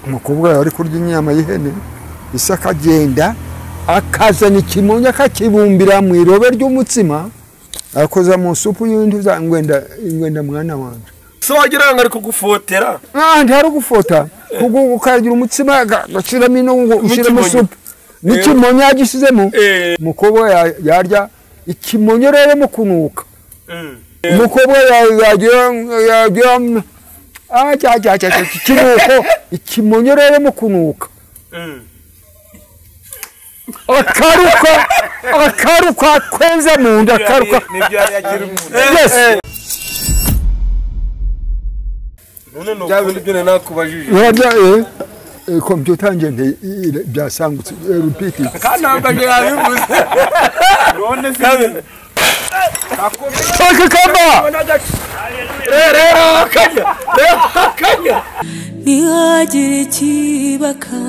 Umukobwa yari kurya inyama y'ihene, ise akagenda akazana ikimonyo akakibumbira mu irobe ry'umutsima, akoza mu supu y'intuza ngwenda mwana wanje. So wagira ngo ari kugufotera? Ah, ntari gufota. Kugukagira umutsima agashiramo ino ngo ushiremo supu. N'ikimonyo yagisizemo. Umukobwa yarya ikimonyo rero mu kunuka. Umukobwa yagira ajya kinuko ikimonyo rero mu kunuka. Akaruka kwenza mu nda akaruka. Nibyo yagira umuntu. Yes. None no bya bintu byo nakubajije. Wajya computer nje byasangutse repeat. Kandi ntabwo yabivuze. None se akakamba. Rero akanya. Rero akanya. Ntihagire ikibakanga.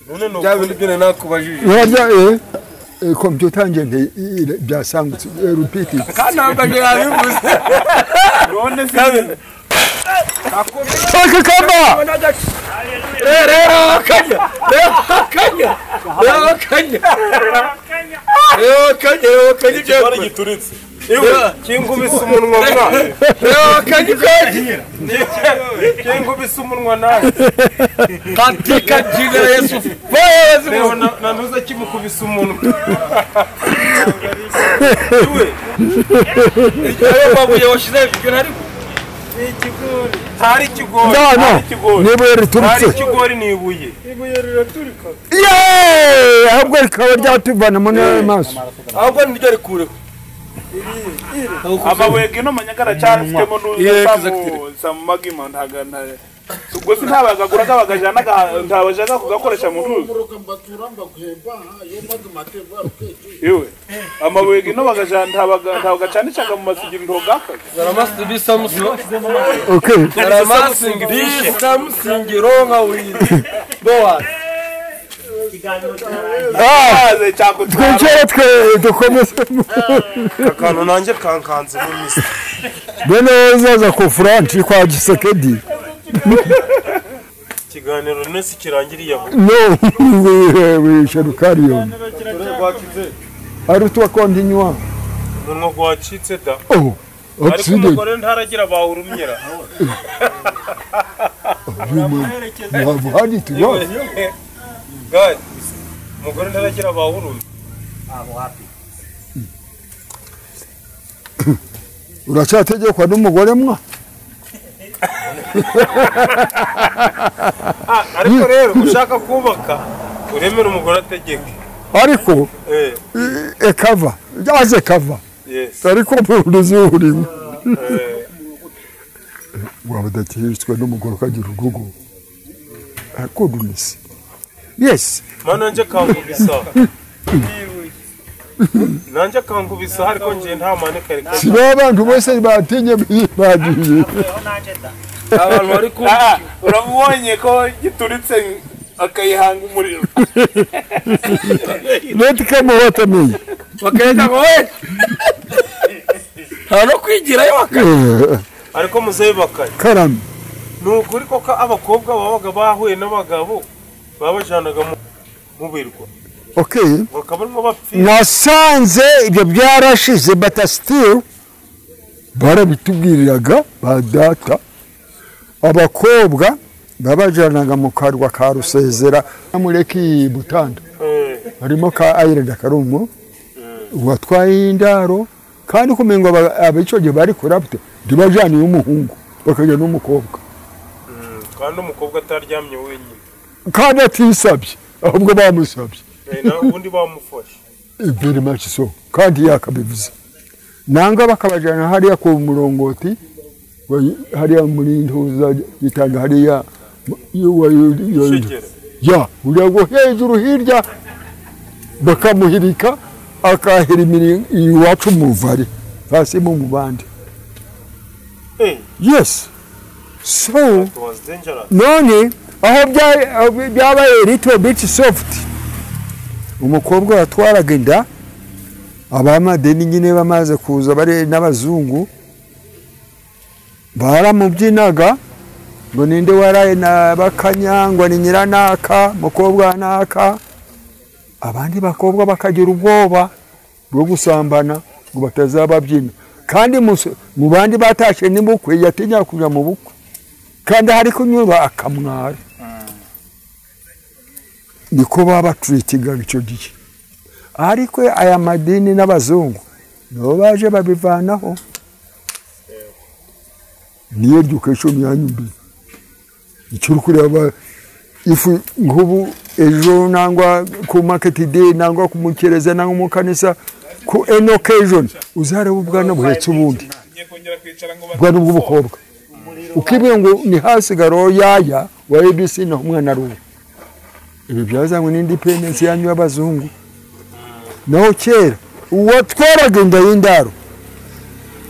None no bya bintu byo nakubajije. Wajya computer nje byasangutse repeat. Kandi ntabwo yabivuze. None se akakamba. Rero akanya. Rero akanya. Rero akanya. Rero akanya, rero akanya ibyo gituritse. Kingubise umunwa mwa. Rero akanya ibyo. Kingubise umunwa nawe. Katika jina la Yesu. Rero nanuza kimukubise umunwa. Iwe. Ayo mabuye washize ibyo nari. Ikigori. Hari ikigori. No, nibuye riturutse. Hari ikigori ni ibuye. Ibuye riraturika. Yeee! Ahubwo rikaba ryatuvana mu maso. Ahubwo niryo rikureho. Amabuye gino manyagara cyarafitemo n'uza magima ntagana. Ubwo se ntabagagura kabagajana ntabajaka kugakoresha mu ntuzi. Iwe. Amabuye gino bagajana ntabagacanishaga mu masigiro ntogaka. Zaramasi bisamusi. Okay. Zaramasi bisamusi win. Boa. Ah, twicare twe dukomeze. Akantu nanjye kankanze mu misi. Bene uzaza ku French kwa Gisekedi. Ikiganiro nese kirangiriye aho. No, we shall carry on. Arutwa continue. Umunwa gwacitse da. Oh, ariko umugore ntaragira bawurumyera. You have it to. God, umugore ntaragira bawurumye. Abo hapi. Uracyategekwa n'umugore mwa? Ariko rero ushaka kubaka uremera umugore ategeke. Ariko ekava, aze kava. Yes. Ariko ruzuri. Waba udakijijwe n'umugore ukagira urugo. Goodness. Yes. Mana nje kankubisa. Nanje kankubisa ariko nje nta mane kare. Si abantu bose batinye bagiye. Abantu bari ku uramubonye ko gituritse akayihanga umuriro. Let come what me. Bakahita ngo we. Nta no kwigirayo bakaya. Ariko muzehe bakaya. Karame. Nukuri koko abakobwa babaga bahuye n'abagabo babajanaga mu birwa. Okay. Bakaba bapfira. Nasanze ibyo byarashize but still barabitubwiriraga ba data. Abakobwa babajanaga mu karwa ka Rusezera mureki Butanda. Harimo ka Island Karumo watwaye indaro kandi kumengo abico gihe bari corrupt dibajaniye umuhungu bakajya n'umukobwa. Kandi umukobwa ataryamye wenyine. Kandi atisabye ahubwo bamusabye. Na ubundi bamufashe. Very much so. Kandi yakabivuze. Nanga bakabajana hariya ku murongoti hariya muri ntuza gitanga hariya ya uriya hejuru hirya bakamuhirika akahirimira iwacu muvare hasi mu mubande. Yes. So none aho byabaye little bit soft. Umukobwa yatwaraga inda Abamadeni nyine bamaze kuza bari n'abazungu baramubyinaga ngo ninde waraye na bakanyangwa ni nyiranaka mukobwa naka. Abandi bakobwa bakagira ubwoba bwo gusambana ngo batazababyina, kandi mu bandi batashe n'ibukwe yatinya kuja mu bukwe kandi hari kunyura akamwara. Niko babatreatinga icyo gihe. Ariko aya madini n'abazungu nabo baje babivanaho. Niyo education yanyu mbi. Icyo uri kureba ifu nk'ubu ejo nangwa ku market day nangwa ku mukereza nangwa mu kanisa ku any occasion uzareba ubwana buhetse ubundi ubwana bw'umukobwa ukibwira ngo ni hasigaro yaya wa ABC na umwana ari uwo. Ibi byazanywe n'independence yanyu y'abazungu. Naho kera uwatwaraga inda y'indaro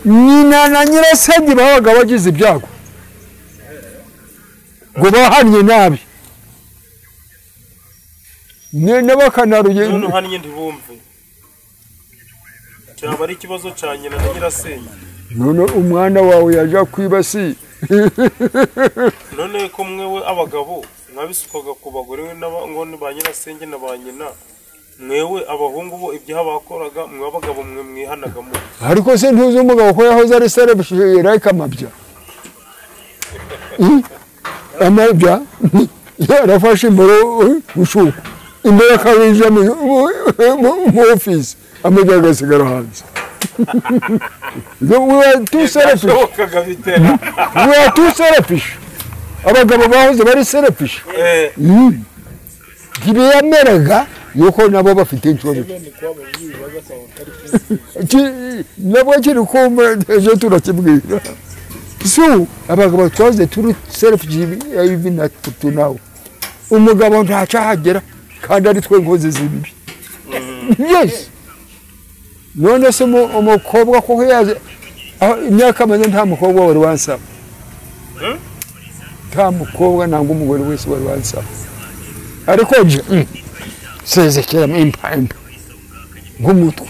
nyina na nyirasenge babaga bagize ibyago ngo bahannye nabi nene bakanaruye none uhannye ntibumve cyaba ari ikibazo cya nyina na nyirasenge. None umwana wawe yaja kwibasi none ko mwewe abagabo mwabisukaga ku bagore ngo ni ba nyirasenge na ba nyina, mwewe abahungu bo ibyaha bakoraga mwe abagabo mwe mwihanaga mu. Ariko se ntuzi umugabo ko yahoze ari selfish like amabya amabya yarafashe imboro ushuka imbere akabinjira mu office amabya agasigara hanze. We are too selfish. We are too selfish. Abagabo bahoze bari selfish. Ntibiyameraga yuko nabo bafite inshuro. Nabo kiri kumva ejo turakibwira. So abagabo twaze turi selfish even up to now. Umugabo ntacahagera kandi ari twe nkozi z'ibibi. Yes. None se umukobwa koko yaje imyaka maze nta mukobwa wari wansaba. Nta mukobwa nangwa umugore wese wari wansaba. Ariko je sezekera impa impa nk'umutwe.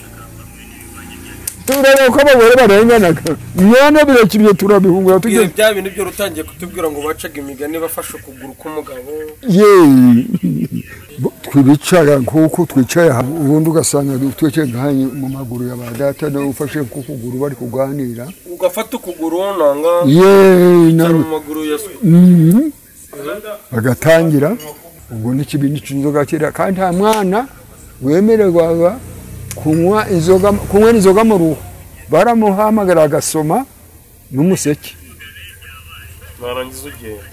Turareba ko abagore barenganaga none birakibye turabihungura tujye bya bintu byo rutangiye kutubwira ngo bacaga imigani bafashe ukuguru k'umugabo. Ye twibicara nkuko twicaye ubundi ugasanga twicaye nkanye mu maguru ya ba data nawe ufashe kukuguru bari kuganira ugafata ukuguru nanga ye na mu maguru ya bagatangira ubwo n'ikibindi cy'inzoga kera kandi nta mwana wemererwaga kunywa inzoga kunywa inzoga mu ruhu baramuhamagara agasoma n'umuseke barangiza ugenda.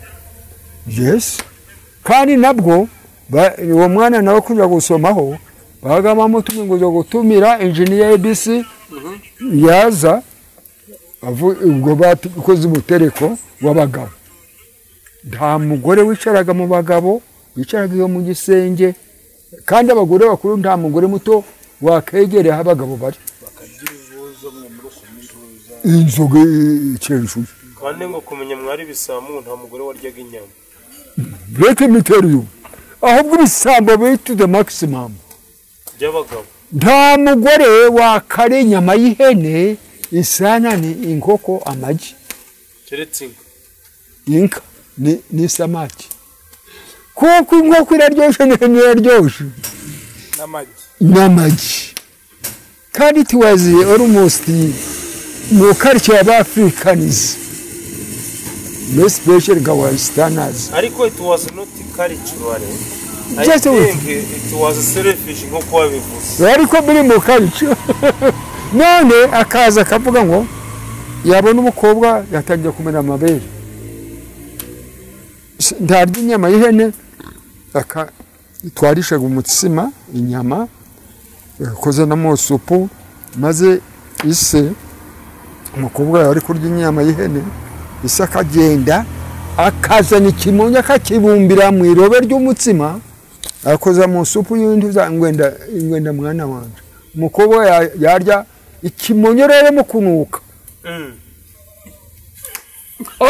Yes. Kandi nabwo uwo mwana nawe kuja gusomaho baga bamutumye ngo gutumira engineer ABC yaza ubwo bakoze umutereko w'abagabo. Nta mugore wicaraga mu bagabo wicaraga iyo mu gisenge kandi abagore bakuru nta mugore muto wakegereye aho abagabo bari inzoga icenjuye. Kandi ngo kumenya mwari bisamu nta mugore waryaga inyama. Let me tell you, ahubwo ibisambo biri to the maximum by'abagabo. Nta mugore wakara inyama y'ihene isanane inkoko amagi keretse inka. Inka ni samaki kuko inkoko iraryoshe n'ihene iraryoshe n'amagi n'amagi. Kandi it was almost mu culture y'Africans especially Westerners. Ariko it was not cultural. I think it was selfish nkuko wabivuze. Ariko biri mu culture. None akaza akavuga ngo yabona umukobwa yatangiye kumena amabere ntarya inyama y'ihene twarishaga umutsima inyama koze na mosupu maze ise umukobwa yari kurya inyama y'ihene ise akagenda akazana ikimonyo akakibumbira mu irobe ry'umutsima akoza mu supu y'indi ngwenda ngwenda mwana wanje. Umukobwa yarya ikimonyo rero mu kunuka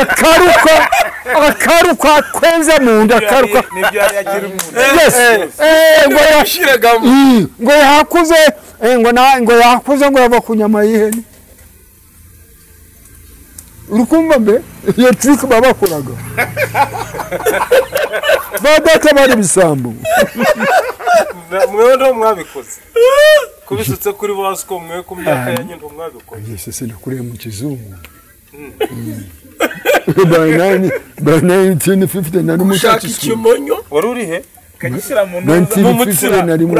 akaruka Akaruka kwenza mu nda akaruka. Nibyo yari akiri mu nda. Yes. Ngo yashiragamo. Ngo yakuze ngo na ngo yakuze ngo yava ku nyama y'ihene. Urukumva mbe iyo trick babakoraga. Badata bari bisambo. Mwewe ndo mwabikoze. Kubisutse kuri Vasco mwe ku myaka yanyu ndo mwabikoze. Yes, sinakuriye mu kizungu. By 1950 nari mu Ushaka ikimonyo wari uri he? Kagishyira mu ntuza nari mu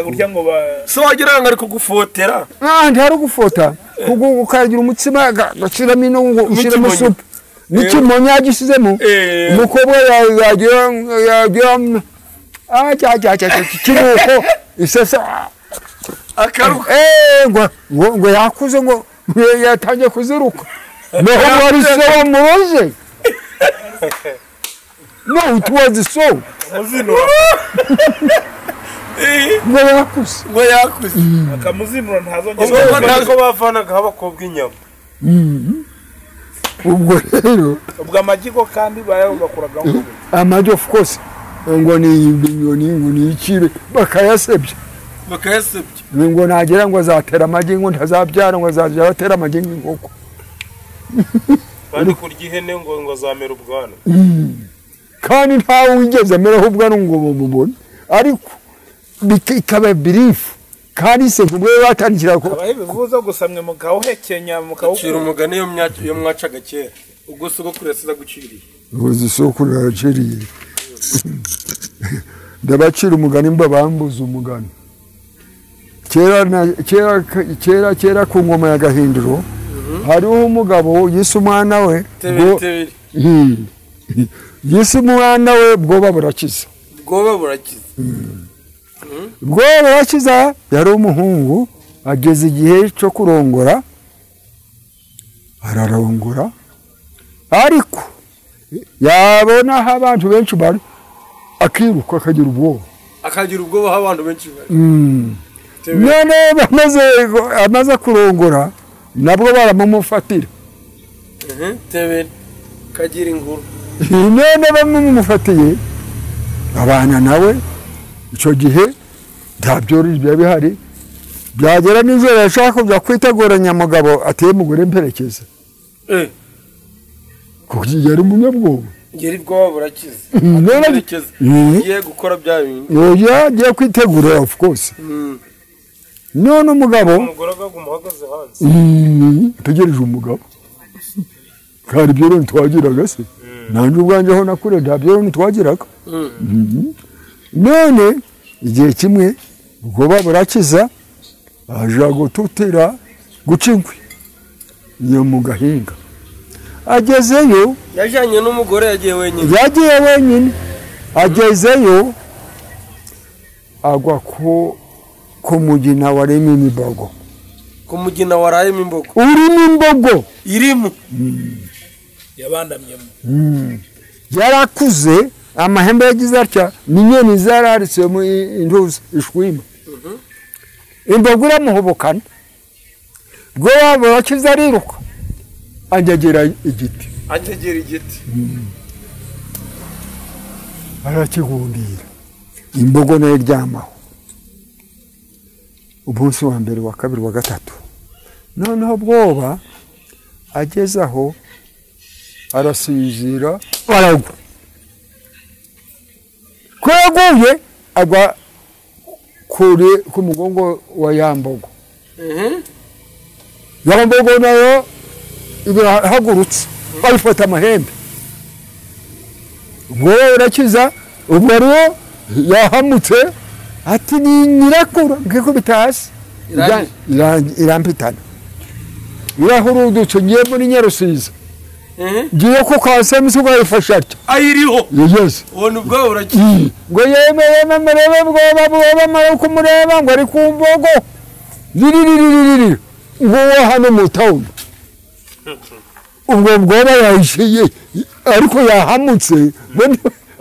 kugira ngo ba so wagira ngo ari kugufotera. Ah, ndi hari gufota. Kugukagira umutsima gashiramo ino ngo ushiremo soup. N'ikimonyo yagisizemo. Umukobwa yagira ah kiruko isesa akaruka. Ngo yakuze ngo yatangiye kuziruka. Naho wari se wamuroze. No, it was so. Ngo yakuze. Ngo yakuze. Akamuzinura ntazongera. Ntabwo bavanaga abakobwa inyama. Ubwo rero ubwo amagiko kandi bayabakuragaho. Amagi of course ngo ni ibinyoni ngo ni ikibe bakayasebya. Bakayasebya. Ngo nagera ngo azatera amagi ngo ntazabyara ngo azajya atera amagi nk'inkoko. Bari kurya ihene ngo azamera ubwanwa. Kandi ntawe wigeze ameraho ubwanwa ngo bamubone. Ariko bikaba belief kandi se kubwe batandikira ko abahe bivuza gusamwe mukawuhekenya mukawukira umugani yo mwacaga kera ubwo sogokuru yasiza guciriye. Ubwo sogokuru yaraciriye. Ndabacira umugani mbabambuza umugani. Kera ku ngoma ya Gahindiro hariho umugabo yise umwana we yise umwana we bwoba burakiza. Bwoba burakiza. Bwoba burakiza yari umuhungu ageze igihe cyo kurongora ararongora ariko yabona aho abantu benshi bari akiruka akagira ubwoba. Akagira ubwoba aho abantu benshi bari. None amaze kurongora nabwo baramumufatira. Tebere kagira inkuru. None bamumufatiye abana nawe icyo gihe nta byori biba bihari byagera nijoro yashaka kujya kwitegura nyamugabo ateye mugore mperekeza. Kuko yari umunyabwoba. Ngeri bwoba burakiza. Mperekeza. Ngiye gukora bya bintu. Yagiye kwitegura of course. None umugabo umugore agumuhagaze hanze. Tegereje umugabo. Kandi byo rero twagiraga se. Nanje ubwanje ho nakure nta byo rero twagiraga. None igihe kimwe ubwoba burakiza aja gututira guca inkwi iyo mu gahinga. Agezeyo yajanye n'umugore yagiye wenyine. Yagiye wenyine. Agezeyo agwa ku mugina warimo imbogo. Ku mugina warayemo imbogo. Urimo imbogo. Irimo. Yabandamyemo. Yarakuze amahembe yagize atya n'inyoni zararitse mu intuzi ishwima. Imbogo iramuhobokana. Bwoba burakiza ariruka. Anjagera igiti. Anjagera igiti. Arakigundira. Imbogo nayo iryamaho. Umunsi wa mbere wa kabiri wa gatatu. Noneho bwoba ageze aho arasinzira aragwa. Ko yaguye agwa kuri ku mugongo wa yambogo. Yambogo nayo ibahagurutse bayifata amahembe. Ubwo urakiza ubwo rero yahamutse ati ni nyirakuru nkikubita hasi irampitana. Irahurudutse ngiye muri Nyarusiza. Ngiye ku kasemisi bayifashe atya. Ayiriho. Yes. Ubona ubwo urakiza. Ngo yeme yeme murebe bwoba bwoba mara kumureba ngo ari ku mbogo. Riri ngo hano mu town. Ubwo bwoba yahishiye ariko yahamutse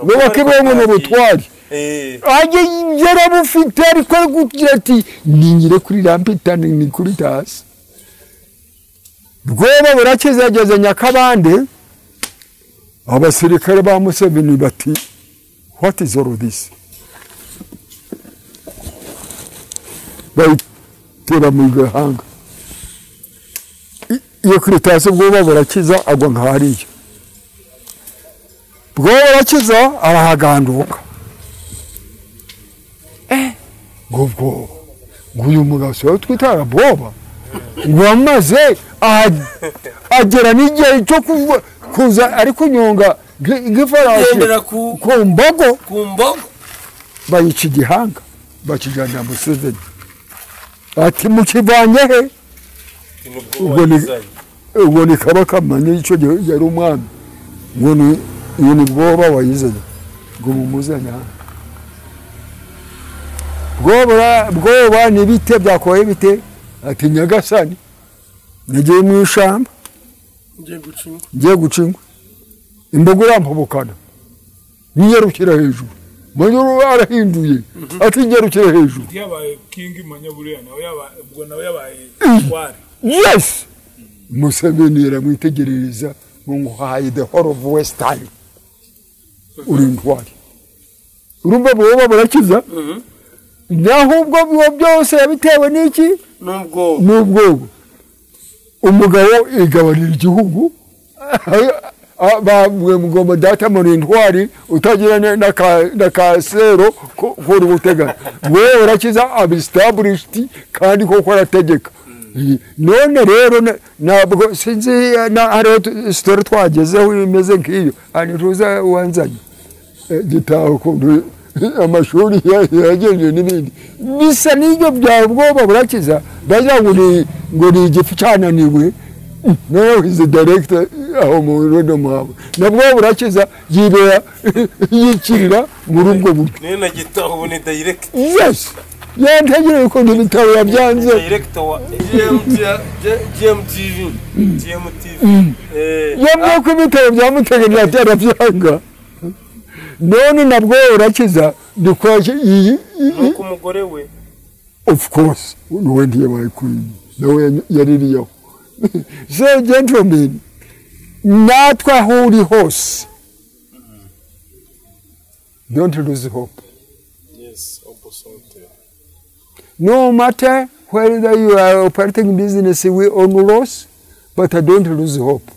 ngo bakibonye mu butwari. Ajye yarabufite ariko kugira ati ningire kuri rampitane ni kuri tasi. Bwoba burakiza ageze Nyakabande Abasirikare ba Museveni bati what is all this? Bayitera mu gahanga. Iyo kiritasi Bwoba Burakiza agwa nka hariya. Bwoba Burakiza arahaganduka. Ngo bwoba nguyu mugabo si wowe twitara bwoba ngo amaze agera n'igihe cyo kuza ari kunyonga nk'ifarashi ku mbogo, bayica igihanga bakijyana Museveni ati mukivanye he? Ubwo ni Kabaka Manyi icyo gihe yari umwami, ngo ni Bwoba wayizanye ngo mumuzanye hano. Bwoba ni bite byakoye bite? Ati nyagasani nagiye mu ishamba ngiye guca inkwi, imbogo irampubukana ninyarukira hejuru, Manyuru arahinduye ati nyarukira hejuru. Yabaye king Manyaburiya nawe yabaye ubwo nawe yabaye twari. Yes, Museveni aramwitegereza ngo nguhaye the whole of Western, uri intwari. Urumva Bwoba Burakiza naho ubwo byose yabitewe n'iki? N'ubwoba. Umugabo igabanira igihugu bamwe mugomba data muri intwari utagira n'akasero kuri gutegana. Wewe urakiza abestablished kandi koko arategeka. None rero ntabwo sinzi hariho story twagezeho imeze nk'iyo anituza wanzanye gitaho kuntu amashuri yagenje n'ibindi bisa n'ibyo bya Bwoba Burakiza bagira ngo ni igifu cyananiwe. Noneho hizi director aho mu rudo mwabo na Bwoba Burakiza yibera yikirira muri ubwo buryo. None na gitaho ubu ni direct. Yes, yantegera uko n'ibitabo yabyanze director wa GMTV GMTV yamwe ko ibitabo byamutegerera byarabyanga. None na Bwoba Burakiza dukwaje iyi nuko umugore we of course nuwe ndiye bayi nawe yaririyeho. So gentlemen, natwe aho uri hose don't lose hope. Yes, opposite. No matter whether you are operating business we own loss, but I don't lose hope.